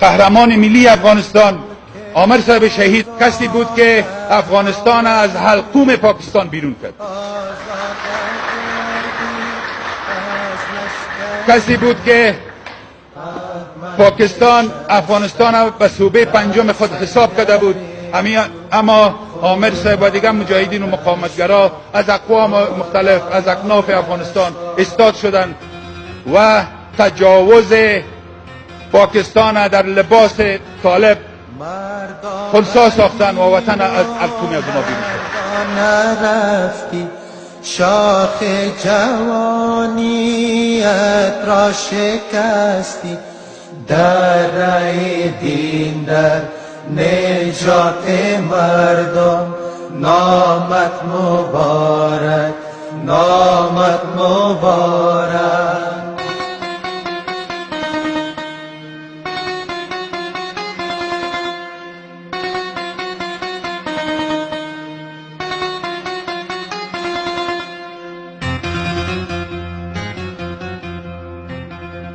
Қаҳрамони миллии Афғонистон Омир соҳиб шаҳид касе буд, ки Афғонистон аз ҳалқуми Покистон берун кард. Касе буд, ки Покистон Афғонистон ба сӯбаи панҷуми худ ҳисоб карда буд, аммо Омир соҳиб ва дигар муҷоҳидин ва муқовиматгаро аз ақвоми мухталиф, аз акнофи Афғонистон истод шуданд ва таҷовузи Покистон дар либоси толиб хунсо сохтанд ва ватан аз ҳалқуми аз онҳо берун карданд. Нарафтӣ, шохи ҷавоният ро шикастӣ, дар роҳи дин, дар наҷоти мардум, номат муборак, номат муборак.